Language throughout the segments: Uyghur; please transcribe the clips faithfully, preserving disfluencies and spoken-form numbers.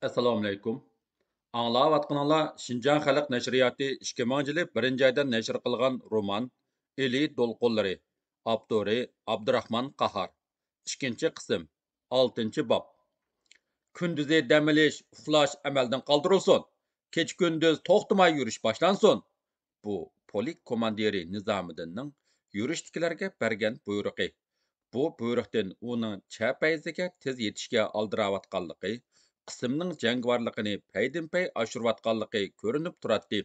ئەسسالامۇئەلەيكۇم. ئاڭلاۋاتقىنىڭلار شىنجاڭ خەلق نەشرىياتى ئىككى مىڭىنچى يىلى بىرىنچى ئايدا نەشر قىلغان رومان ئىلى دولقۇنلىرى، ئاپتورى ئابدۇراخمان قاھار. ئىككىنچى قىسىم، ئالتىنچى باب. كۈندۈزى دەم ئېلىش، ئۇخلاش ئەمەلدىن قالدۇرۇلسۇن! كېچە-كۈندۈز توختىماي يۈرۈش باشلانسۇن! بۇ پولك كوماندىرى نىزامىدىننىڭ يۈرۈشتىكىلەرگە بەرگەن بۇيرۇقى. بۇ بۇيرۇقتىن ئۇنىڭ چەپەيزىگە تېز يېتىشكە ئالدىراۋاتقانلىقى، قىسىمنىڭ جەڭگىۋارلىقىنى پەيدىنپەي ئاشۇرۇۋاتقانلىقى كۆرۈنۈپ تۇراتتى.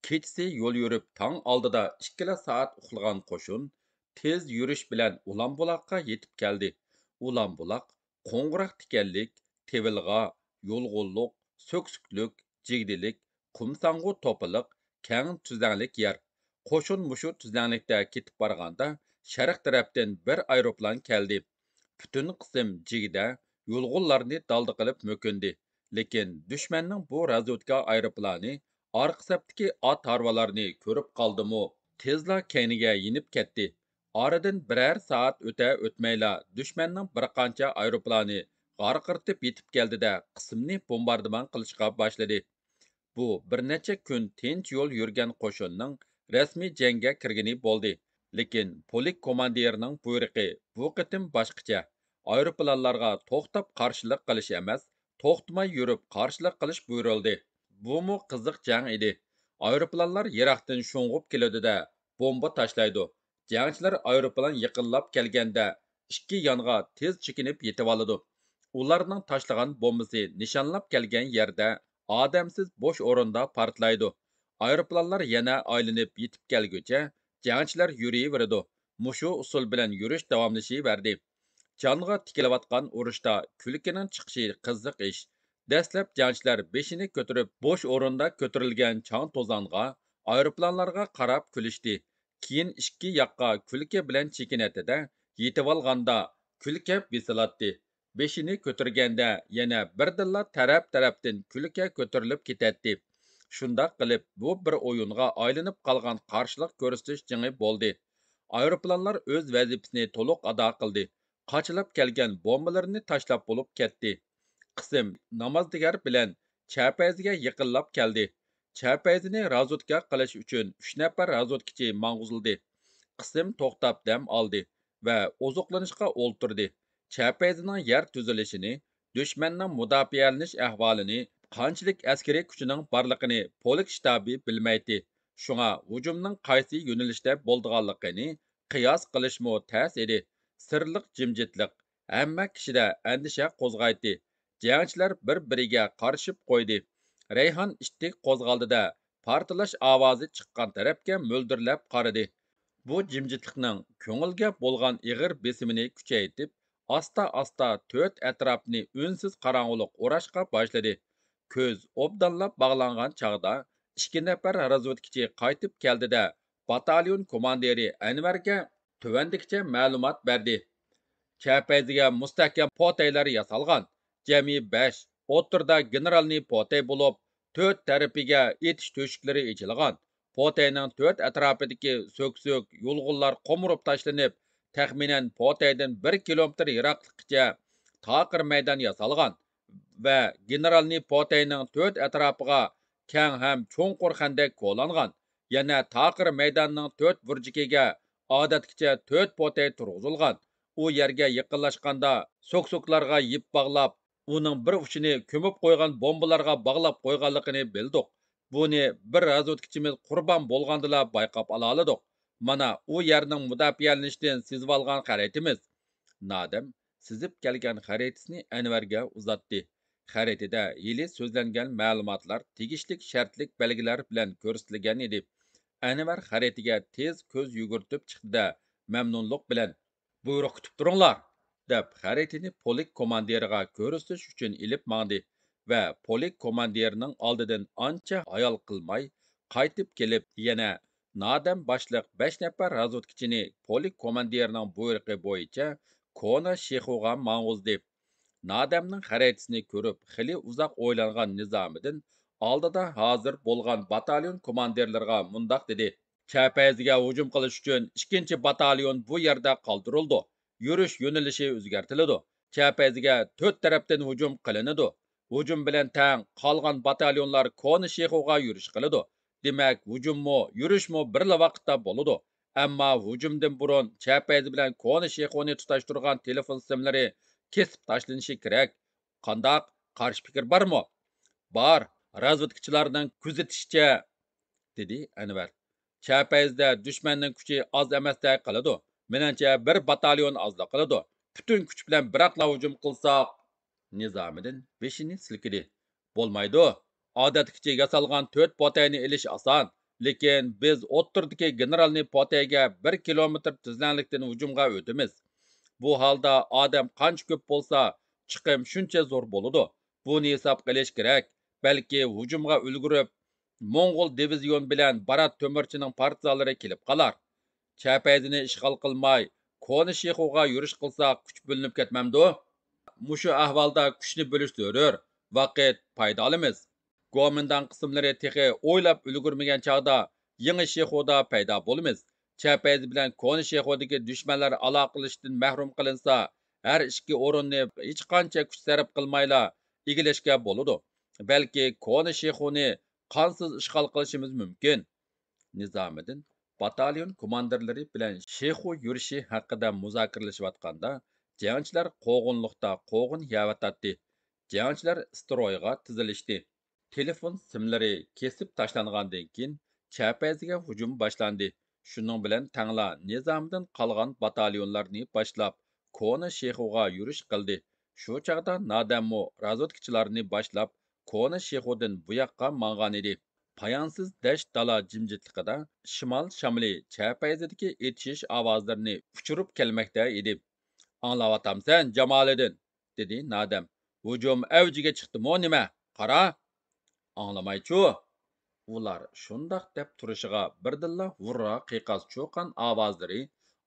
كېچىسى يول يۈرۈپ، تاڭ ئالدىدا ئىككىلا سائەت ئۇخلىغان قوشۇن تېز يۈرۈش بىلەن ئۇلانبۇلاققا يېتىپ كەلدى. ئۇلانبۇلاق قوڭغۇراق تىكەنلىك، تېۋىلغا، يۇلغۇنلۇق، سۆكسۈكلۈك، جىگدىلىك، قۇمساڭغۇ توپىلىق، كەڭ تۈزلەڭلىك يەر. قوشۇن مۇشۇ تۈزلەڭلىكتە كېتىپ بارغاندا، شەرق تەرەپتىن بىر ئايروپىلان كەلدى. پۈتۈن قىسىم جىگدە، يۇلغۇنلارنى دالدا قىلىپ مۆكۈندى. لېكىن دۈشمەننىڭ بۇ رازۋېدكا ئايروپىلانى ئارقا سەپتىكى ئات ھارۋىلارنى كۆرۈپ قالدىمۇ، تېزلا كەينىگە يېنىپ كەتتى. ئارىدىن بىرەر سائەت ئۆتە-ئۆتمەيلا، دۈشمەننىڭ بىر قانچە ئايروپىلانى غارقىرىتىپ يېتىپ كەلدى-دە، قىسىمنى بومباردىمان قىلىشقا باشلىدى. بۇ بىر نەچچە كۈن تىنچ يول يۈرگەن قوشۇننىڭ رەسمىي جەڭگە كىرگىنى بولدى. لېكىن پولك كوماندىرىنىڭ بۇيرۇقى بۇ قېتىم باشقىچە. ئايروپىلانلارغا توختاپ قارشىلىق قىلىش ئەمەس، توختىماي يۈرۈپ قارشىلىق قىلىش بۇيرۇلدى. بۇمۇ قىزىق جەڭ ئىدى. ئايروپىلانلار يىراقتىن شۇڭغۇپ كېلىدۇ-دە، بومبا تاشلايدۇ. جەڭچىلەر ئايروپىلان يېقىنلاپ كەلگەندە، ئىككى يانغا تېز چېكىنىپ يېتىۋالىدۇ. ئۇلارنىڭ تاشلىغان بومبىسى نىشانلاپ كەلگەن يەردە ئادەمسىز بوش ئورۇندا پارتلايدۇ. ئايروپىلانلار يەنە ئايلىنىپ يېتىپ كەلگۈچە، جەڭچىلەر يۈرۈۋېرىدۇ. مۇشۇ ئۇسۇل بىلەن يۈرۈش داۋاملىشىۋەردى. جانغا تىكىلىۋاتقان ئۇرۇشتا كۈلكىنىڭ چىقىشى قىزىق ئىش. دەسلەپ جەڭچىلەر بېشىنى كۆتۈرۈپ، بوش ئورۇندا كۆتۈرۈلگەن چاڭ-توزانغا، ئايروپىلانلارغا قاراپ كۈلۈشتى. كېيىن ئىككى ياققا كۈلكە بىلەن چېكىنەتتى-دە، يېتىۋالغاندا كۈلكە بېسىلاتتى. بېشىنى كۆتۈرگەندە يەنە بىردىنلا تەرەپ-تەرەپتىن كۈلكە كۆتۈرۈلۈپ كېتەتتى. شۇنداق قىلىپ، بۇ بىر ئويۇنغا ئايلىنىپ قالغان قارشىلىق كۆرسىتىش جېڭى بولدى. ئايروپىلانلار ئۆز ۋەزىپىسىنى تولۇق ئادا قىلدى. قاچىلاپ كەلگەن بومبىلىرىنى تاشلاپ بولۇپ كەتتى. قىسىم نامازدىگەر بىلەن چەپەيزىگە يېقىنلاپ كەلدى. چەپەيزىنى رازۋېدكا قىلىش ئۈچۈن ئۈچ نەپەر رازۋېدكىچى ماڭغۇزۇلدى. قىسىم توختاپ دەم ئالدى ۋە ئوزۇقلىنىشقا ئولتۇردى. چەپەيزىنىڭ يەر تۈزۈلۈشىنى، دۈشمەننىڭ مۇداپىئەلىنىش ئەھۋالىنى، قانچىلىك ئەسكىرىي كۈچىنىڭ بارلىقىنى پولك شتابى بىلمەيتتى. شۇڭا ھۇجۇمنىڭ قايسى يۆنىلىشتە بولىدىغانلىقىنى قىياس قىلىشمۇ تەس ئىدى. سىرلىق جىمجىتلىق ھەممە كىشىدە ئەندىشە قوزغايتتى. جەڭچىلەر بىر-بىرىگە قارىشىپ قويدى. رەيھان ئىتتىك قوزغالدى-دە، پارتلاش ئاۋازى چىققان تەرەپكە مۆلدۈرلەپ قارىدى. بۇ جىمجىتلىقنىڭ كۆڭۈلگە بولغان ئېغىر بېسىمىنى كۈچەيتىپ، ئاستا-ئاستا تۆت ئەتراپنى ئۈنسىز قاراڭغۇلۇق ئوراشقا باشلىدى. كۆز ئوبدانلا باغلانغان چاغدا ئىككى نەپەر رازۋېدكىچى قايتىپ كەلدى-دە، باتاليون كوماندىرى ئەنۋەرگە تۆۋەندىكىچە مەلۇمات بەردى. چەپەيزىگە مۇستەھكەم پوتەيلەر ياسالغان. جەمئىي بەش، ئوتتۇرىدا گېنېرالنى پوتەي بولۇپ، تۆت تەرىپىگە ئېتىش تۆشۈكلىرى ئېچىلغان. پوتەينىڭ تۆت ئەتراپىدىكى سۆكسۈك، يۇلغۇنلار قومۇرۇپ تاشلىنىپ، تەخمىنەن پوتەيدىن بىر كىلومېتىر يىراقلىققىچە تاقىر مەيدان ياسالغان ۋە گېنېرالنى پوتەينىڭ تۆت ئەتراپىغا كەڭ ھەم چوڭقۇر خەندەك كولانغان. يەنە تاقىر مەيداننىڭ تۆت بۇرجىكىگە ئادەتتىكىچە تۆت پوتەي تۇرغۇزۇلغان. ئۇ يەرگە يېقىنلاشقاندا، سۆكسۈكلارغا يىپ باغلاپ، ئۇنىڭ بىر ئۇچىنى كۆمۈپ قويغان بومبىلارغا باغلاپ قويغانلىقىنى بىلدۇق. بۇنى بىر رازۋېدكىچىمىز قۇربان بولغاندىلا بايقاپ ئالالىدۇق. مانا، ئۇ يەرنىڭ مۇداپىئەلىنىشتىن سىزىۋالغان خەرىتىمىز. نادەم سىزىپ كەلگەن خەرىتىسىنى ئەنۋەرگە ئۇزاتتى. خەرىتىدە ھېلى سۆزلەنگەن مەلۇماتلار تېگىشلىك شەرتلىك بەلگىلەر بىلەن كۆرسىتىلگەن ئىدى. ئەنۋەر خەرىتىگە تېز كۆز يۈگۈرتۈپ چىقتى-دە، مەمنۇنلۇق بىلەن، «بۇيرۇق كۈتۈپ تۇرۇڭلار!» دەپ، خەرىتىنى پولك كوماندىرىغا كۆرسىتىش ئۈچۈن ئېلىپ ماڭدى ۋە پولك كوماندىرىنىڭ ئالدىدىن ئانچە ھايال قىلماي، قايتىپ كېلىپ، يەنە نادەم باشلىق بەش نەپەر رازۋېدكىچىنى پولك كوماندىرىنىڭ بۇيرۇقى بويىچە كونا شىخۇغا ماڭغۇزدى. نادەمنىڭ خەرىتىسىنى كۆرۈپ، خېلى ئۇزاق ئويلانغان نىزامىدىن ئالدىدا ھازىر بولغان باتاليون كوماندىرلىرىغا مۇنداق دېدى: «چەپەيزىگە ھۇجۇم قىلىش ئۈچۈن ئىككىنچى باتاليون بۇ يەردە قالدۇرۇلىدۇ. يۈرۈش يۆنىلىشى ئۆزگەرتىلىدۇ. چەپەيزىگە تۆت تەرەپتىن ھۇجۇم قىلىنىدۇ. ھۇجۇم بىلەن تەڭ قالغان باتاليونلار كونا شىخۇغا يۈرۈش قىلىدۇ. دېمەك، ھۇجۇممۇ، يۈرۈشمۇ بىرلا ۋاقىتتا بولىدۇ. ئەمما ھۇجۇمدىن بۇرۇن چەپەيزى بىلەن كونا شىخۇنى تۇتاشتۇرغان تېلېفون سىملىرى كېسىپ تاشلىنىشى كېرەك. قانداق؟ قارشى پىكىر بارمۇ؟ بار. رازۋېدكىچىلارنىڭ كۆزىتىشىچە، دېدى ئەنۋەر. چەپەيزىدە دۈشمەننىڭ كۈچى ئاز ئەمەستەك قىلىدۇ. مېنىڭچە، بىر باتاليون ئازلا قىلىدۇ. پۈتۈن كۈچ بىلەن بىراقلا ھۇجۇم قىلساق. نىزامىدىن بېشىنى سىلكىدى. بولمايدۇ. ئادەتتىكىچە ياسالغان تۆت پوتەينى ئېلىش ئاسان. لېكىن بىز ئوتتۇرىدىكى گېنېرالنى پوتەيگە بىر كىلومېتىر تۈزلەڭلىكتىن ھۇجۇمغا ئۆتىمىز. بۇ ھالدا ئادەم قانچە كۆپ بولسا، چىقىم شۇنچە زور بولىدۇ. بۇنى ھېسابقا ئېلىش كېرەك. بەلكى ھۇجۇمغا ئۈلگۈرۈپ، موڭغۇل دىۋىزىيون بىلەن بارات تۆمۈرچىنىڭ پارتىزانلىرى كېلىپ قالار. چەپەيزىنى ئىشغال قىلماي، كونا شىخۇغا يۈرۈش قىلساق، كۈچ بۆلۈنۈپ كەتمەمدۇ؟ مۇشۇ ئەھۋالدا كۈچنى بۆلۈش زۆرۈر. ۋاقىت پايدا ئالىمىز. گومىنداڭ قىسىملىرى تېخى ئويلاپ ئۈلگۈرمىگەن چاغدا يېڭى شىخۇدا پەيدا بولىمىز. چەپەيزى بىلەن كونا شىخۇدىكى دۈشمەنلەر ئالاقىلىشىشتىن مەھرۇم قىلىنسا، ھەر ئىككى ئورۇننى ھېچقانچە كۈچ سەرپ قىلمايلا ئىگىلەشكە بولىدۇ. بەلكى كونا شىخۇنى قانسىز ئىشغال قىلىشىمىز مۇمكىن. نىزامىدىن باتاليون كوماندىرلىرى بىلەن شىخۇ يۈرۈشى ھەققىدە مۇزاكىرىلىشىۋاتقاندا، جەڭچىلەر قوغۇنلۇقتا قوغۇن يەۋاتاتتى. جەڭچىلەر ئىسترويغا تىزىلىشتى. تېلېفون سىملىرى كېسىپ تاشلانغاندىن كېيىن، چەپەيزىگە ھۇجۇم باشلاندى. شۇنىڭ بىلەن تەڭلا نىزامىدىن قالغان باتاليونلارنى باشلاپ، كونا شىخۇغا يۈرۈش قىلدى. شۇ چاغدا نادەممۇ رازۋېدكىچىلارنى باشلاپ، كونا شىخۇدىن بۇ ياققا ماڭغانىدى. پايانسىز دەشت-دالا جىمجىتلىقىدا شىمال شامىلى چەپەيزىدىكى ئېتىشىش ئاۋازلىرىنى ئۇچۇرۇپ كەلمەكتە ئىدى. «ئاڭلاۋاتامسەن، جامالىدىن؟» دېدى نادەم. «ھۇجۇم ئەۋجىگە چىقتىمۇ نېمە؟ قارا!» «ئاڭلىمايچۇ؟» ئۇلار شۇنداق دەپ تۇرۇشىغا، بىردىنلا ھۇررا، قىيقاس، چۇقان ئاۋازلىرى،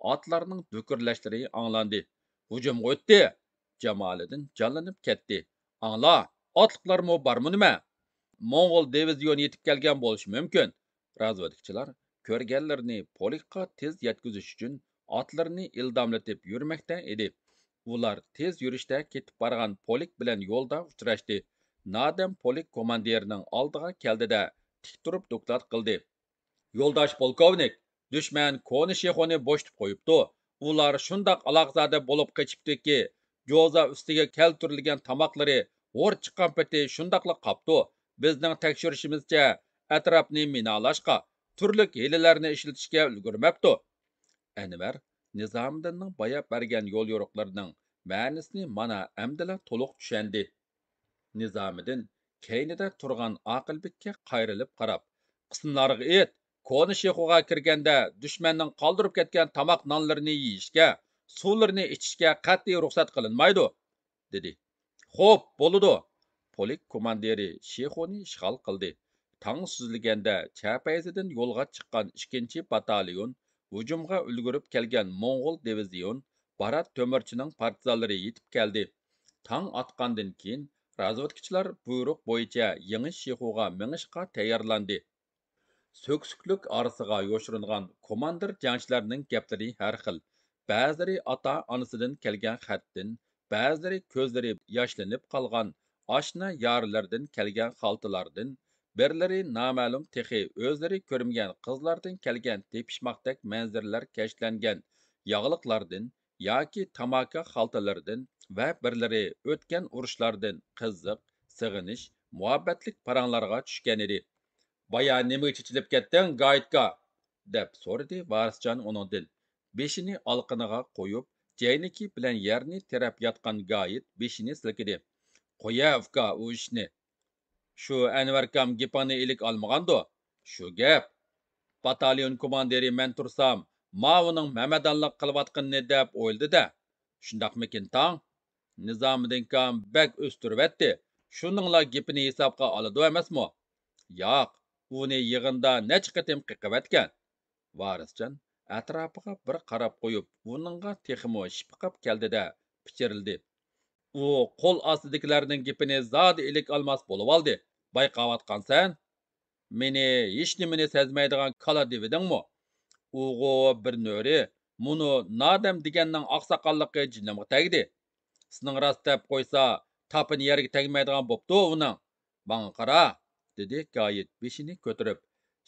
ئاتلارنىڭ دۈكۈرلەشلىرى ئاڭلاندى. «ھۇجۇمغا ئۆتتى!» جامالىدىن جانلىنىپ كەتتى. «ئاڭلا، ئاتلىقلارمۇ بارمۇ نېمە؟» موڭغۇل دىۋىزىيونى يېتىپ كەلگەن بولۇشى مۇمكىن. رازۋېدكىچىلار كۆرگەنلىرىنى پولكقا تېز يەتكۈزۈش ئۈچۈن ئاتلىرىنى ئىلداملىتىپ يۈرمەكتە ئىدى. ئۇلار تېز يۈرۈشتە كېتىپ بارغان پولك بىلەن يولدا ئۇچراشتى. نادەم پولك كوماندىرىنىڭ ئالدىغا كەلدى-دە، تىك تۇرۇپ دوكلات قىلدى. «يولداش پولكوۋنىك، دۈشمەن كونا شىخۇنى بوشىتىپ قويۇپتۇ. ئۇلار شۇنداق ئالاقزادە بولۇپ قېچىپتۇكى، جوزا ئۈستىگە كەلتۈرۈلگەن تاماقلىرى ھور چىققان پېتى شۇنداقلا قاپتۇ. بىزنىڭ تەكشۈرۈشىمىزچە، ئەتراپنى مىنالاشقا، تۈرلۈك ھىيلىلەرنى ئىشلىتىشكە ئۈلگۈرمەپتۇ.» ئەنۋەر نىزامىدىننىڭ بايا بەرگەن يوليورۇقلىرىنىڭ مەنىسىنى مانا ئەمدىلا تولۇق چۈشەندى. نىزامىدىن كەينىدە تۇرغان ئاقىلبېككە قايرىلىپ قاراپ، «قىسىملارغا ئېيت، كونا شىخۇغا كىرگەندە دۈشمەننىڭ قالدۇرۇپ كەتكەن تاماق نانلىرىنى يېيىشكە، سۇلىرىنى ئىچىشكە قەتئىي رۇخسەت قىلىنمايدۇ.» دېدى. «خوپ، بولىدۇ.» پولك كوماندىرى شىخۇنى ئىشغال قىلدى. تاڭ سۈزۈلگەندە چەپەيزىدىن يولغا چىققان ئىككىنچى باتاليون، ھۇجۇمغا ئۈلگۈرۈپ كەلگەن موڭغۇل دىۋىزىيون، بارات تۆمۈرچىنىڭ پارتىزانلىرى يېتىپ كەلدى. تاڭ ئاتقاندىن كېيىن، رازۋېدكىچىلار بۇيرۇق بويىچە يېڭى شىخۇغا مېڭىشقا تەييارلاندى. سۆكسۈكلۈك ئارىسىغا يوشۇرۇنغان كوماندىر جەڭچىلەرنىڭ گەپلىرى ھەر خىل. بەزىلىرى ئاتا-ئانىسىدىن كەلگەن خەتتىن، بەزىلىرى كۆزلىرى ياشلىنىپ قالغان ئاشنا يارلىرىدىن كەلگەن خالتىلاردىن، بىرلىرى نامەلۇم، تېخى ئۆزلىرى كۆرمىگەن قىزلاردىن كەلگەن تېپىشماقتەك مەنزىرىلەر كەشلەنگەن ياغلىقلاردىن ياكى تاماكا خالتىلىرىدىن ۋە بىرلىرى ئۆتكەن ئۇرۇشلاردىن قىزىق، سېغىنىش، مۇھەببەتلىك پاراڭلارغا چۈشكەنىدى. «بايا نېمىگە چېچىلىپ كەتتىڭ، گايىتكا؟» دەپ سورىدى ۋارىسجان ئۇنىڭدىن. بېشىنى ئالىقىنىغا قويۇپ، جەينىكى بىلەن يەرنى تىرەپ ياتقان گايىت بېشىنى سىلكىدى. «قويە، ئۇكا، ئۇ ئىشنى. شۇ ئەنۋەركام گېپىڭنى ئىلىك ئالمىغاندۇ؟» «شۇ گەپ. باتاليون كوماندىرى مەن تۇرسام، ماۋۇنىڭ مەمەدانلىق قىلىۋاتقىنىنى دەپ ئويلىدى-دە. شۇنداقمىكىن تاڭ؟ نىزامىدىنكام بەك ئۆستۈرۈۋەتتى. شۇنىڭلا گېپىنى ھېسابقا ئالىدۇ ئەمەسمۇ؟» «ياق، ئۇنى يىغىندا نەچچە قېتىم قېقىۋەتكەن.» ۋارىسجان ئەتراپىغا بىر قاراپ قويۇپ، ئۇنىڭغا تېخىمۇ شىپقاپ كەلدى-دە، پىچىرلىدى. «ئۇ قول ئاستىدىكىلەرنىڭ گېپىنى زادى ئىلىك ئالماس بولۇۋالدى. بايقاۋاتقانسەن؟ مېنى ھېچنېمىنى سەزمەيدىغان كالا دېۋىدىڭمۇ؟ ئۇغۇ بىر نۆرى، مۇنۇ نادەم دېگەننىڭ ئاقساقاللىقى جېنىمغا تەگدى. سېنىڭ راست دەپ قويسا، تاپىنى يەرگە تەگمەيدىغان بوپتۇ ئۇنىڭ. ماڭا قارا، دېدى گايىت بېشىنى كۆتۈرۈپ.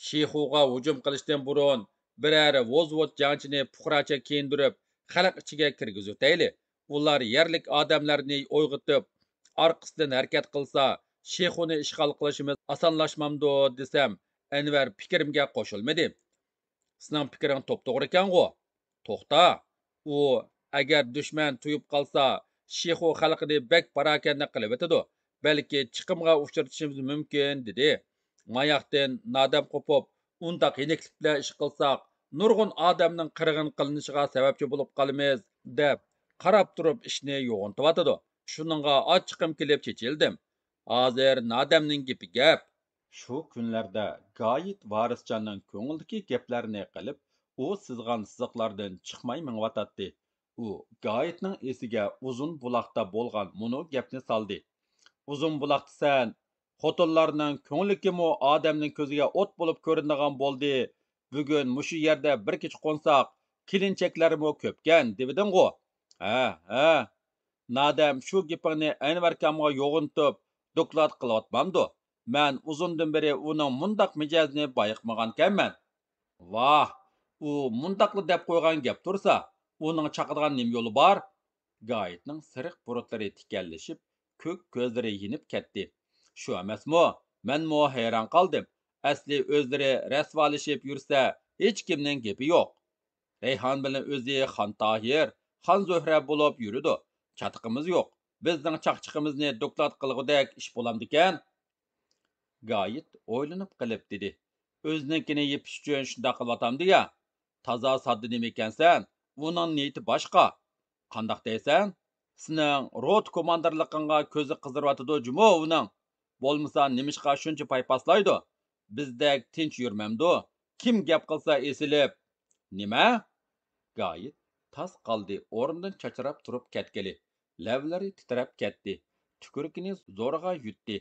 شىخۇغا ھۇجۇم قىلىشتىن بۇرۇن بىرەر ۋوز-ۋوت جەڭچىنى پۇقراچە كىيىندۈرۈپ، خەلق ئىچىگە كىرگۈزۈۋېتەيلى. ئۇلار يەرلىك ئادەملەرنى ئويغىتىپ، ئارقىسىدىن ھەرىكەت قىلسا، شىخۇنى ئىشغال قىلىشىمىز ئاسانلاشمامدۇ دېسەم، ئەنۋەر پىكرىمگە قوشۇلمىدى. سېنىڭ پىكرىڭ توپتوغرا ئىكەنغۇ؟ توختا، ئۇ ئەگەر دۈشمەن تۇيۇپ قالسا، شىخۇ خەلقىنى بەك پاراكەندە قىلىۋېتىدۇ، بەلكى چىقىمغا ئۇچرىتىشىمىز مۇمكىن، دېدى. ماياقتىن نادەم قوپۇپ، ئۇنداق يېنىكلىك بىلەن ئىش قىلساق، نۇرغۇن ئادەمنىڭ قىرغىن قىلىنىشىغا سەۋەبچى بولۇپ قالىمىز، دەپ قاراپ تۇرۇپ ئىشنى يوغىنىتىۋاتىدۇ. شۇنىڭغا ئاچچىقىم كېلىپ چېچىلدىم. ھازىر نادەمنىڭ گېپى گەپ. شۇ كۈنلەردە گايىت ۋارىسجاننىڭ كۆڭلىدىكى گەپلەرنى قىلىپ، ئۇ سىزغان سىزىقلاردىن چىقماي مېڭىۋاتاتتى. ئۇ گايىتنىڭ ئېسىگە ئۇزۇن بۇلاقتا بولغان مۇنۇ گەپنى سالدى. ئۇزۇن بۇلاقتا سەن، «خوتۇنلارنىڭ كۆڭلىكىمۇ ئادەمنىڭ كۆزىگە ئوت بولۇپ كۆرۈنىدىغان بولدى. بۈگۈن مۇشۇ يەردە بىر كېچە قونساق، كېلىنچەكلەرمۇ كۆپكەن» دېۋىدىڭغۇ؟ ھە، ھە. نادەم شۇ گېپىڭنى ئەنۋەركامغا يوغىنىتىپ، دوكلات قىلىۋاتمامدۇ؟ مەن ئۇزۇندىن بېرى ئۇنىڭ مۇنداق مىجەزىنى بايقىمىغانىكەنمەن. ۋاھ، ئۇ مۇنداقلا دەپ قويغان گەپ تۇرسا، ئۇنىڭ چاقىدىغان نېمە يولى بار؟ گايىتنىڭ سېرىق بۇرۇتلىرى تىكەنلىشىپ، كۆك كۆزلىرى يېنىپ كەتتى. شۇ ئەمەسمۇ؟ مەنمۇ ھەيران قالدىم. ئەسلى ئۆزلىرى رەسۋالىشىپ يۈرسە، ھېچكىمنىڭ گېپى يوق. رەيھان بىلەن ئۆزى خان تاھىر، خان زۆھرە بولۇپ يۈرىدۇ. چاتىقىمىز يوق. بىزنىڭ چاقچىقىمىزنى دوكلات قىلغۇدەك ئىش بولامدىكەن؟ گايىت ئويلىنىپ قېلىپ دېدى. ئۆزىنىڭكىنى يېپىش ئۈچۈن شۇنداق قىلىۋاتامدۇ يا؟ تازا ساددا نېمە ئىكەنسەن، ئۇنىڭ نىيىتى باشقا. قانداق دەيسەن؟ سېنىڭ روتا كوماندىرلىقىڭغا كۆزى قىزىرىۋاتىدۇ جۇمۇ ئۇنىڭ. بولمىسا نېمىشقا شۇنچە پايپاسلايدۇ؟ بىزدەك تىنچ يۈرمەمدۇ؟ كىم گەپ قىلسا ئېسىلىپ. نېمە؟ گايىت تاس قالدى، ئورنىدىن چاچراپ تۇرۇپ كەتكىلى. لەۋلىرى تىترەپ كەتتى. تۈكۈرۈكىنى زورىغا يۇتتى.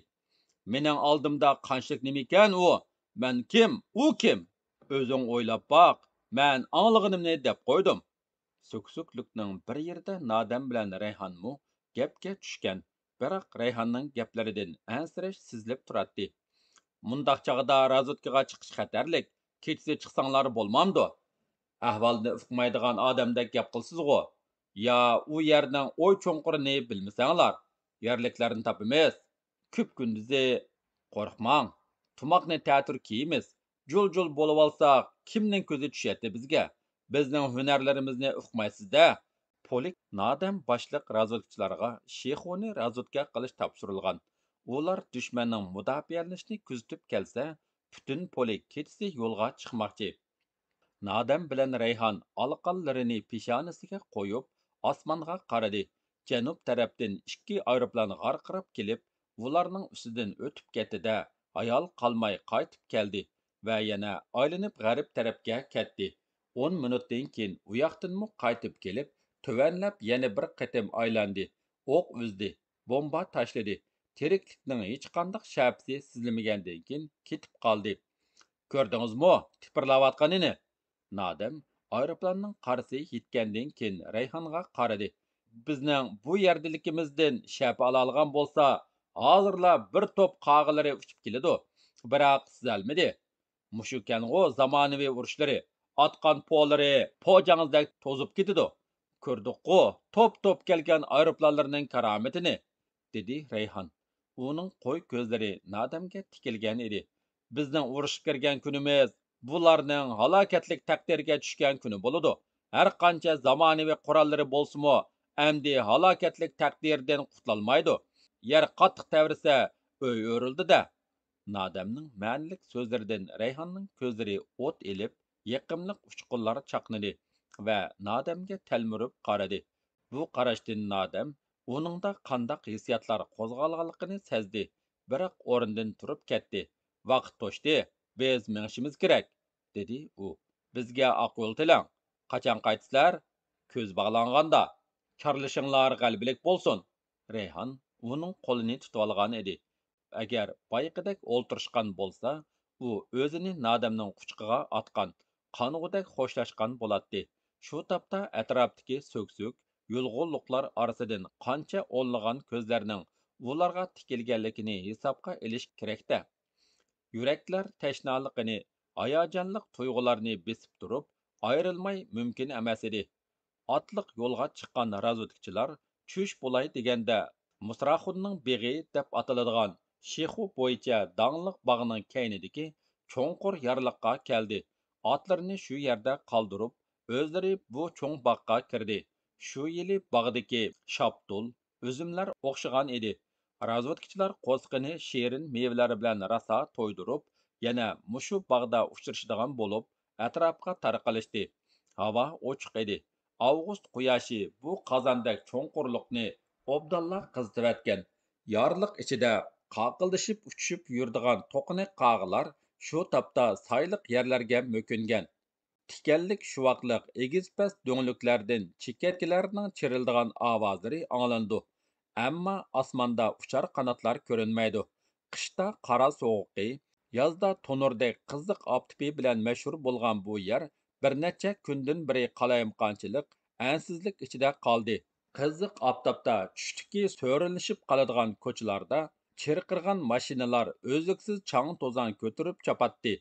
مېنىڭ ئالدىمدا قانچىلىك نېمىكەن ئۇ؟ مەن كىم، ئۇ كىم؟ ئۆزۈڭ ئويلاپ باق، مەن ئاڭلىغىنىمنى دەپ قويدۇم. سۆكسۆكلۈكنىڭ بىر يېرىدە نادەم بىلەن رەيھانمۇ گەپكە چۈشكەن، بىراق رەيھاننىڭ گەپلىرىدىن ئەنسىرەش سېزىلىپ تۇراتتى. مۇنداق چاغدا رازۋېدكىغا چىقىش خەتەرلىك، كېچىسى چىقساڭلار بولمامدۇ؟ ئەھۋالنى ئۇقمايدىغان ئادەمدەك گەپ قىلىسىزغۇ؟ يا ئۇ يەرنىڭ ئوي چوڭقۇرىنى بىلمىسەڭلار، يەرلىكلەرنى تاپىمىز. كۈپكۈندۈزى قورقماڭ، تۇماقنى تەتۈر كىيىمىز. جۇل-جۇل بولۇۋالساق، كىمنىڭ كۆزى چۈشەتتى بىزگە؟ بىزنىڭ ھۈنەرلىرىمىزنى ئۇقمايسىز-دە. پولك نادەم باشلىق رازۋېدكىچىلارغا شىخۇنى رازۋېدكا قىلىش تاپشۇرۇلغان. ئۇلار دۈشمەننىڭ مۇداپىئەلىنىشىنى كۆزىتىپ كەلسە، پۈتۈن پولك كېچىسى يولغا چىقماقچى. نادەم بىلەن رەيھان ئالىقانلىرىنى پېشانىسىگە قويۇپ، ئاسمانغا قارىدى. جەنۇب تەرەپتىن ئىككى ئايروپىلان غارقىراپ كېلىپ، ئۇلارنىڭ ئۈستىدىن ئۆتۈپ كەتتى-دە، ھايال قالماي قايتىپ كەلدى ۋە يەنە ئايلىنىپ غەرب تەرەپكە كەتتى. ئون مىنۇتتىن كېيىن ئۇياقتىنمۇ قايتىپ كېلىپ، تۆۋەنلەپ يەنە بىر قېتىم ئايلاندى، ئوق ئۈزدى، بومبا تاشلىدى. تىرىكلىكنىڭ ھېچقانداق شەپىسى سېزىلمىگەندىن كېيىن كېتىپ قالدى. كۆردىڭىزمۇ تىپىرلاۋاتقىنىنى؟ نادەم ئايروپىلاننىڭ قارىسى يەتكەندىن كېيىن رەيھانغا قارىدى. بىزنىڭ بۇ يەردىلىكىمىزدىن شەپە ئالالىغان بولسا، ھازىرلا بىر توپ قاغىلىرى ئۇچۇپ كېلىدۇ. بىراق سىزەلمىدى. مۇشۇكەنغۇ زامانىۋى ئۇرۇشلىرى، ئاتقان پولىرى پوجاڭزىدەك توزۇپ كېتىدۇ. كۆردۇققۇ توپ-توپ كەلگەن ئايروپىلانلىرىنىڭ كارامىتىنى، دېدى رەيھان. ئۇنىڭ قوي كۆزلىرى نادەمگە تىكىلگەن ئىدى. بىزنىڭ ئۇرۇشقا كىرگەن كۈنىمىز بۇلارنىڭ ھالاكەتلىك تەقدىرىگە چۈشكەن كۈنى بولىدۇ. ھەرقانچە زامانىۋى قوراللىرى بولسىمۇ، ئەمدى ھالاكەتلىك تەقدىردىن قۇتۇلالمايدۇ. يەر قاتتىق تەۋرىسە، ئۆي ئۆرۈلىدۇ-دە. نادەمنىڭ مەنىلىك سۆزلىرىدىن رەيھاننىڭ كۆزلىرى ئوت ئېلىپ، يېقىملىق ئۇچقۇنلار چاقنىدى ۋە نادەمگە تەلمۈرۈپ قارىدى. بۇ قاراشتىن نادەم ئۇنىڭدا قانداق ھېسسىياتلار قوزغالغانلىقىنى سەزدى، بىراق ئورنىدىن تۇرۇپ كەتتى. ۋاقىت توشتى، بىز مېڭىشىمىز كېرەك، دېدى ئۇ. بىزگە ئاق يول تىلەڭ. قاچان قايتىسىلەر؟ كۆز باغلانغاندا. كارلىشىڭلار غەلىبىلىك بولسۇن. رەيھان ئۇنىڭ قولىنى تۇتۇۋالغان ئىدى. ئەگەر بايىقىدەك ئولتۇرۇشقان بولسا، ئۇ ئۆزىنى نادەمنىڭ قۇچىقىغا ئاتقان، قانغۇدەك خوشلاشقان بولاتتى. شۇ تاپتا ئەتراپتىكى سۆكسۈك، يۇلغۇنلۇقلار ئارىسىدىن قانچە ئونلىغان كۆزلەرنىڭ ئۇلارغا تىكىلگەنلىكىنى ھېسابقا ئېلىش كېرەك-دە. يۈرەكلەر تەشنالىقىنى، ھاياجانلىق تۇيغۇلارنى بېسىپ تۇرۇپ، ئايرىلماي مۇمكىن ئەمەس ئىدى. ئاتلىق يولغا چىققان رازۋېدكىچىلار چۈش بولاي دېگەندە، مۇسراخۇننىڭ بېغى دەپ ئاتىلىدىغان شىخۇ بويىچە داڭلىق باغنىڭ كەينىدىكى چوڭقۇر يارلىققا كەلدى. ئاتلىرىنى شۇ يەردە قالدۇرۇپ، ئۆزلىرى بۇ چوڭ باغقا كىردى. شۇ يىلى باغدىكى شاپتۇل، ئۈزۈملەر ئوخشىغان ئىدى. رازۋېدكىچىلار قورسىقىنى شېرىن مېۋىلەر بىلەن راسا تويدۇرۇپ، يەنە مۇشۇ باغدا ئۇچرىشىدىغان بولۇپ، ئەتراپقا تارقىلىشتى. ھاۋا ئوچۇق ئىدى. ئاۋغۇست قۇياشى بۇ قازاندەك چوڭقۇرلۇقنى ئوبدانلا قىزىتىۋەتكەن. يارلىق ئىچىدە قاقىلدىشىپ ئۇچۇشۇپ يۈرىدىغان توقىنى قاغىلار شۇ تاپتا سايلىق يەرلەرگە مۆكۈنگەن. تىكەنلىك شۇۋاقلىق ئېگىز-پەس دۆڭلۈكلەردىن چېكەتكىلەرنىڭ چىرىلدىغان ئاۋازلىرى ئاڭلىنىدۇ. ئەمما ئاسماندا ئۇچار قاناتلار كۆرۈنمەيدۇ. قىشتا قارا سوغۇقى، يازدا تونۇردەك قىزىق ئاپتىپى بىلەن مەشھۇر بولغان بۇ يەر بىر نەچچە كۈندىن بېرى قالايمىقانچىلىق، ئەنسىزلىك ئىچىدە قالدى. قىزىق ئاپتاپتا چۈشتىكى سۆرىلىشىپ قالىدىغان كوچىلاردا چىرقىرىغان ماشىنىلار ئۈزلۈكسىز چاڭ-توزان كۆتۈرۈپ چاپاتتى.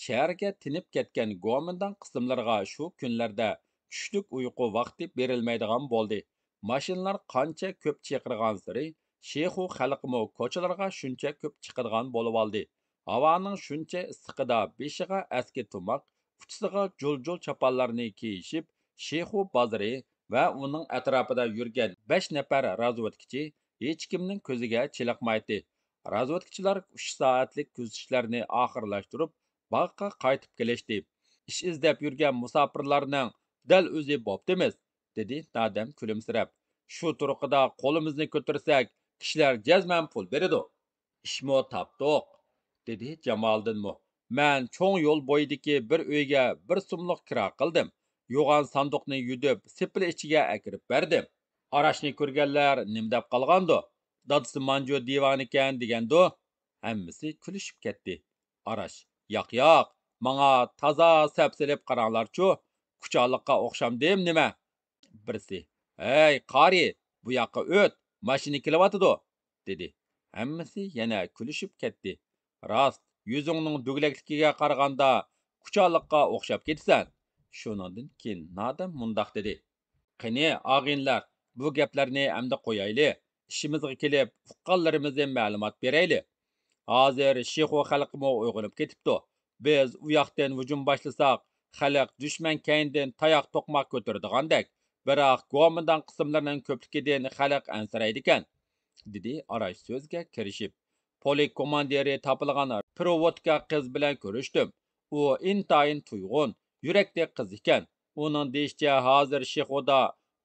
شەھەرگە تېنىپ كەتكەن گومىنداڭ قىسىملىرىغا شۇ كۈنلەردە چۈشلۈك ئۇيقۇ ۋاقتى بېرىلمەيدىغان بولدى. ماشىنىلار قانچە كۆپ چىرقىرىغانسېرى، شىخۇ خەلقىمۇ كوچىلارغا شۇنچە كۆپ چىقىدىغان بولۇۋالدى. ھاۋانىڭ شۇنچە ئىسسىقىدا بېشىغا ئەسكى تۇماق، ئۇچىسىغا جۇل-جۇل چاپانلارنى كىيىشىپ، شىخۇ بازىرى ۋە ئۇنىڭ ئەتراپىدا يۈرگەن بەش نەپەر رازۋېدكىچى ھېچكىمنىڭ كۆزىگە چېلىقمايتتى. رازۋېدكىچىلار ئۈچ سائەتلىك كۆزىتىشلەرنى ئاخىرلاشتۇرۇپ، باغقا قايتىپ كېلىشتى. ئىش ئىزدەپ يۈرگەن مۇساپىرلارنىڭ دەل ئۆزى بوپتىمىز، دېدى نادەم كۈلۈمسىرەپ. شۇ تۇرقىدا قولىمىزنى كۆتۈرسەك، كىشىلەر جەزمەن پۇل بېرىدۇ. ئىشمۇ تاپتۇق، دېدى جامالىدىنمۇ. مەن چوڭ يول بويىدىكى بىر ئۆيگە بىر سوملۇق كىرا قىلدىم. يوغان ساندۇقنى يۈدۈپ، سېپىل ئىچىگە ئەكىرىپ بەردىم. ئاراشنى كۆرگەنلەر نېمە دەپ قالغاندۇ؟ دادىسى مانجۇ دىۋانىكەن دېگەندۇ؟ ھەممىسى كۈلۈشۈپ كەتتى. ئاراش، ياق، ياق، ماڭا تازا سەپسېلىپ قاراڭلارچۇ، كۇچالىققا ئوخشامدىم نېمە؟ بىرسى، ھەي، قارى، بۇ ياققا ئۆت، ماشىنا كېلىۋاتىدۇ، دېدى. ھەممىسى يەنە كۈلۈشۈپ كەتتى. راست، يۈزۈڭنىڭ دۈگىلەكلىكىگە قارىغاندا كۇچالىققا ئوخشاپ كېتىسەن. شۇنىڭدىن كېيىن نادەم مۇنداق دېدى. قېنى، ئاغىنىلەر، بۇ گەپلەرنى ئەمدى قويايلى. ئىشىمىزغا كېلىپ، ئۇققانلىرىمىزدىن مەلۇمات بېرەيلى. ھازىر شىخۇ خەلقىمۇ ئويغىنىپ كېتىپتۇ. بىز ئۇ ياقتىن ھۇجۇم باشلىساق، خەلق دۈشمەن كەينىدىن تاياق توقماق كۆتۈرىدىغاندەك. بىراق، گومىنداڭ قىسىملىرىنىڭ كۆپلۈكىدىن خەلق ئەنسىرەيدىكەن، دېدى ئاراش سۆزگە كىرىشىپ. پولك كوماندىرى تاپىلىغان پروۋودكا قىز بىلەن كۆرۈشتۈم. ئۇ ئىنتايىن تۇيغۇن، يۈرەكلىك قىز ئىكەن. ئۇنىڭ دېيىشىچە، ھازىر شىخۇدا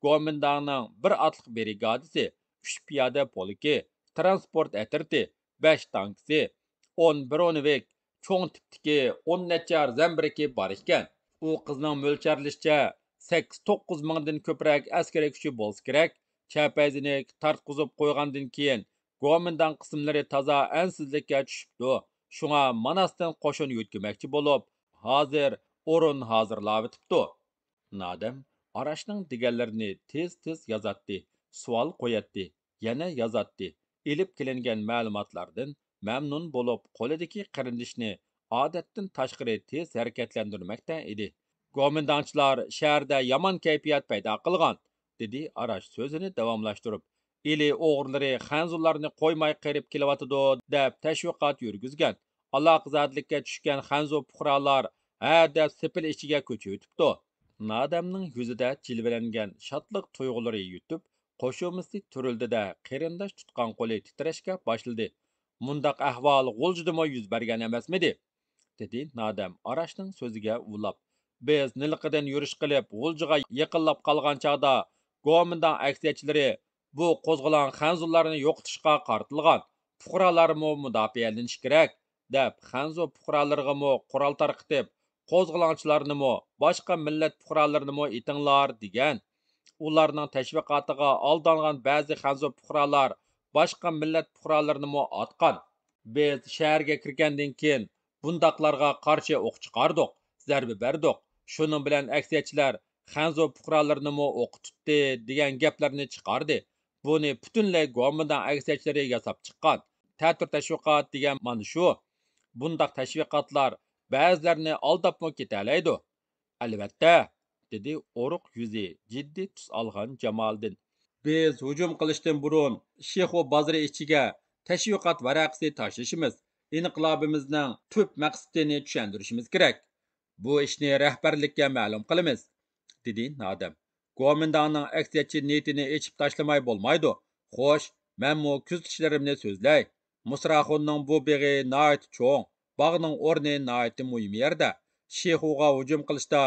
گومىنداڭنىڭ بىر ئاتلىق برىگادىسى، ئۈچ پىيادە پولكى، تىرانسپورت ئەترىتى، بەش تانكىسى، ئون برونېۋىك، چوڭ تىپتىكى ئون نەچچە زەمبىرىكى بار ئىكەن. ئۇ قىزنىڭ مۆلچەرلىشىچە، سەككىز توققۇز مىڭدىن كۆپرەك ئەسكىرىي كۈچى بولسا كېرەك. چەپەيزىنى تارتقۇزۇپ قويغاندىن كېيىن، گومىنداڭ قىسىملىرى تازا ئەنسىزلىككە چۈشۈپتۇ. شۇڭا ماناستىن قوشۇن يۆتكىمەكچى بولۇپ، ھازىر ئورۇن ھازىرلاۋېتىپتۇ. نادەم ئاراشنىڭ دېگەنلىرىنى تېز-تېز يازاتتى، سوئال قوياتتى، يەنە يازاتتى. ئېلىپ كېلىنگەن مەلۇماتلاردىن مەمنۇن بولۇپ، قولىدىكى قېرىندىشىنى ئادەتتىن تاشقىرى تېز ھەرىكەتلەندۈرمەكتە ئىدى. گومىنداڭچىلار شەھەردە يامان كەيپىيات پەيدا قىلغان، دېدى ئاراش سۆزىنى داۋاملاشتۇرۇپ. ئىلى ئوغرىلىرى خەنزۇلارنى قويماي قىرىپ كېلىۋاتىدۇ، دەپ تەشۋىقات يۈرگۈزگەن. ئالاقىزادىلىككە چۈشكەن خەنزۇ پۇقرالار ھە دەپ سېپىل ئىچىگە كۆچۈۋېتىپتۇ. نادەمنىڭ يۈزىدە جىلۋىلەنگەن شادلىق تۇيغۇلىرى يۈتۈپ، قوشۇمىسى تۈرۈلدى-دە، قېرىنداش تۇتقان قولى تىترەشكە باشلىدى. مۇنداق ئەھۋال غۇلجىدىمۇ يۈز بەرگەن ئەمەسمىدى؟ دېدى نادەم ئاراشنىڭ سۆزىگە ئۇلاپ. بىز نىلقىدىن يۈرۈش قىلىپ، غۇلجىغا يېقىنلاپ قالغان چاغدا، گومىنداڭ ئەكسىيەتچىلىرى بۇ قوزغىلاڭ خەنزۇلارنى يوقىتىشقا قارىتىلغان، پۇقرالارمۇ مۇداپىئەلىنىشى كېرەك، دەپ، خەنزۇ پۇقرالىرىغىمۇ قورال تارقىتىپ، قوزغىلاڭچىلارنىمۇ، باشقا مىللەت پۇقرالىرىنىمۇ ئېتىڭلار، دېگەن. ئۇلارنىڭ تەشۋىقاتىغا ئالدانغان بەزى خەنزۇ پۇقرالار باشقا مىللەت پۇقرالىرىنىمۇ ئاتقان. بىز شەھەرگە كىرگەندىن كېيىن، بۇنداقلارغا قارشى ئوق چىقاردۇق، زەربە بەردۇق. شۇنىڭ بىلەن ئەكسىيەتچىلەر خەنزۇ پۇقرالىرىنىمۇ ئوققا تۇتتى، دېگەن گەپلەرنى چىقاردى. بۇنى پۈتۈنلەي گومىنداڭ ئەكسىيەتچىلىرى ياساپ چىققان. تەتۈر تەشۋىقات دېگەن مانا شۇ. بۇنداق تەشۋىقاتلار بەزىلەرنى ئالداپمۇ كېتەلەيدۇ. ئەلۋەتتە، دېدى ئورۇق يۈزى جىددىي تۈس ئالغان جامالىدىن. بىز ھۇجۇم قىلىشتىن بۇرۇن شىخۇ بازىرى ئىچىگە تەشۋىقات ۋەرەقىسى تاشلىشىمىز، ئىنقىلابىمىزنىڭ تۈپ مەقسىتىنى چۈشەندۈرۈشىمىز كېرەك. بۇ ئىشنى رەھبەرلىككە مەلۇم قىلىمىز، دېدى نادەم. گومىنداڭنىڭ ئەكسىيەتچى نىيىتىنى ئېچىپ تاشلىماي بولمايدۇ. خوش، مەنمۇ كۆزىتىشلىرىمنى سۆزلەي. مۇسراخۇننىڭ بۇ بېغى ناھايىتى چوڭ، باغنىڭ ئورنى ناھايىتى مۇھىم يەردە. شىخۇغا ھۇجۇم قىلىشتا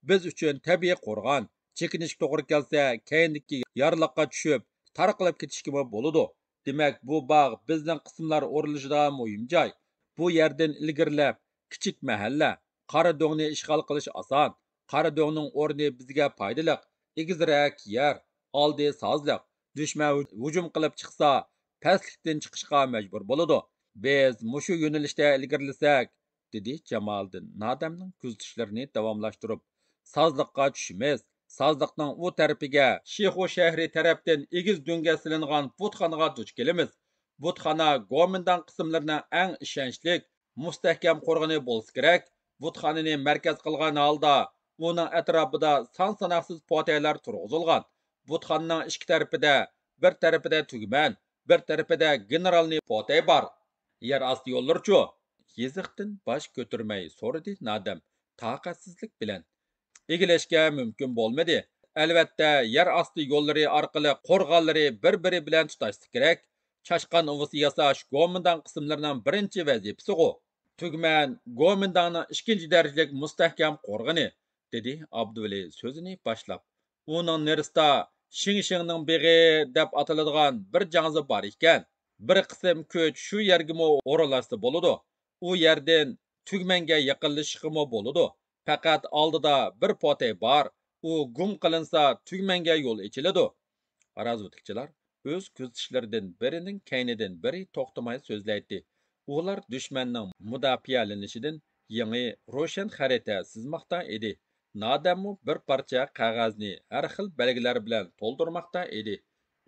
بىز ئۈچۈن تەبىئىي قورغان. چېكىنىشكە توغرا كەلسە، كەينىدىكى يارلىققا چۈشۈپ، تارقىلىپ كېتىشكىمۇ بولىدۇ. دېمەك، بۇ باغ بىزنىڭ قىسىملار ئورۇنلىشىدىغان مۇھىم جاي. بۇ يەردىن ئىلگىرىلەپ، كىچىك مەھەللە، قارا دۆڭنى ئىشغال قىلىش ئاسان. قارا دۆڭنىڭ ئورنى بىزگە پايدىلىق، ئېگىزرەك يەر، ئالدى سازلىق. دۈشمەن ھۇجۇم قىلىپ چىقسا، پەسلىكتىن چىقىشقا مەجبۇر بولىدۇ. بىز مۇشۇ يۆنىلىشتە ئىلگىرىلىسەك، دېدى جامالىدىن نادەمنىڭ كۆزىتىشلىرىنى داۋاملاشتۇرۇپ. سازلىققا چۈشىمىز. سازلىقنىڭ ئۇ تەرىپىگە، شىخۇ شەھىرى تەرەپتىن ئېگىز دۆڭگە سېلىنغان بۇتخانىغا دۇچ كېلىمىز. بۇتخانا گومىنداڭ قىسىملىرىنىڭ ئەڭ ئىشەنچلىك، مۇستەھكەم قورغىنى بولسا كېرەك. بۇتخانىنى مەركەز قىلغان ھالدا ئۇنىڭ ئەتراپىدا سان-ساناقسىز پوتەيلەر تۇرغۇزۇلغان. بۇتخانىنىڭ ئىككى تەرىپىدە، بىر تەرىپىدە تۈگمەن، بىر تەرىپىدە گېنېرالنى پوتەي بار. يەر ئاستى يوللىرىچۇ؟ يېزىقتىن باش كۆتۈرمەي سورىدى نادەم تاقەتسىزلىك بىلەن. ئىگىلەشكە مۇمكىن بولمىدى. ئەلۋەتتە، يەر ئاستى يوللىرى ئارقىلىق قورغانلىرى بىر-بىرى بىلەن تۇتاشسا كېرەك. چاشقان ئۇۋىسى ياساش گومىنداڭ قىسىملىرىنىڭ بىرىنچى ۋەزىپىسىغۇ. تۈگمەن گومىنداڭنىڭ ئىككىنچى دەرىجىلىك مۇستەھكەم قورغىنى، دېدى ئابدۇۋەلى سۆزىنى باشلاپ. ئۇنىڭ نېرىسىدا شىڭشىڭنىڭ بېغى دەپ ئاتىلىدىغان بىر جاڭزا بار ئىكەن. بىر قىسىم كۈچ شۇ يەرگىمۇ ئورۇنلاشسا بولىدۇ. ئۇ يەردىن تۈگمەنگە يېقىنلىشىشقىمۇ بولىدۇ. پەقەت ئالدىدا بىر پوتەي بار. ئۇ گۇم قىلىنسا، تۈگمەنگە يول ئېچىلىدۇ. رازۋېدكىچىلار ئۆز كۆزىتىشلىرىدىن بىرىنىڭ كەينىدىن بىرى توختىماي سۆزلەيتتى. ئۇلار دۈشمەننىڭ مۇداپىئەلىنىشىدىن يېڭى روشەن خەرىتە سىزماقتا ئىدى. نادەممۇ بىر پارچە قەغەزنى ھەر خىل بەلگىلەر بىلەن تولدۇرماقتا ئىدى.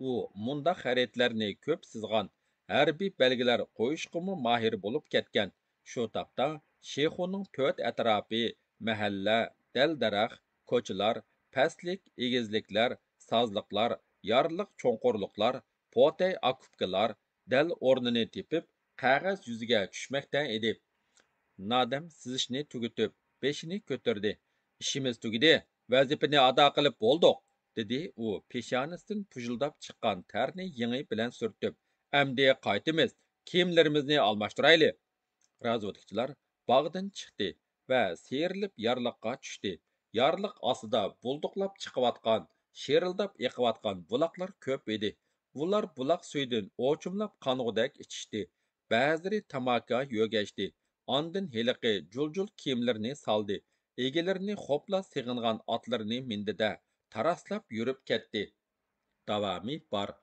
ئۇ مۇنداق خەرىتىلەرنى كۆپ سىزغان، ھەربىي بەلگىلەر قويۇشقىمۇ ماھىر بولۇپ كەتكەن. شۇ تاپتا شىخۇنىڭ تۆت ئەتراپى، مەھەللە، دەل-دەرەخ، كوچىلار، پەسلىك، ئېگىزلىكلەر، سازلىقلار، يارلىق، چوڭقۇرلۇقلار، پوتەي، ئاكوپكىلار دەل ئورنىنى تېپىپ، قەغەز يۈزىگە چۈشمەكتە ئىدى. نادەم سىزىشنى تۈگىتىپ، بېشىنى كۆتۈردى. ئىشىمىز تۈگىدى، ۋەزىپىنى ئادا قىلىپ بولدۇق، دېدى ئۇ پېشانىسىدىن پۇژۇلداپ چىققان تەرنى يېڭى بىلەن سۈرتۈپ. ئەمدى قايتىمىز، كىيىملىرىمىزنى ئالماشتۇرايلى. رازۋېدكىچىلار باغدىن چىقتى ۋە سىيرىلىپ يارلىققا چۈشتى. يارلىق ئاستىدا بۇلدۇقلاپ چىقىۋاتقان، شىرىلداپ ئېقىۋاتقان بۇلاقلار كۆپ ئىدى. ئۇلار بۇلاق سۈيىدىن ئوچۇملاپ قانغۇدەك ئىچىشتى. بەزىلىرى تاماكا يۆگەشتى. ئاندىن ھېلىقى جۇل-جۇل كىيىملىرىنى سالدى. ئىگىلىرىنى خوپلا سېغىنغان ئاتلىرىنى مىندى-دە، تاراسلاپ يۈرۈپ كەتتى. داۋامى بار.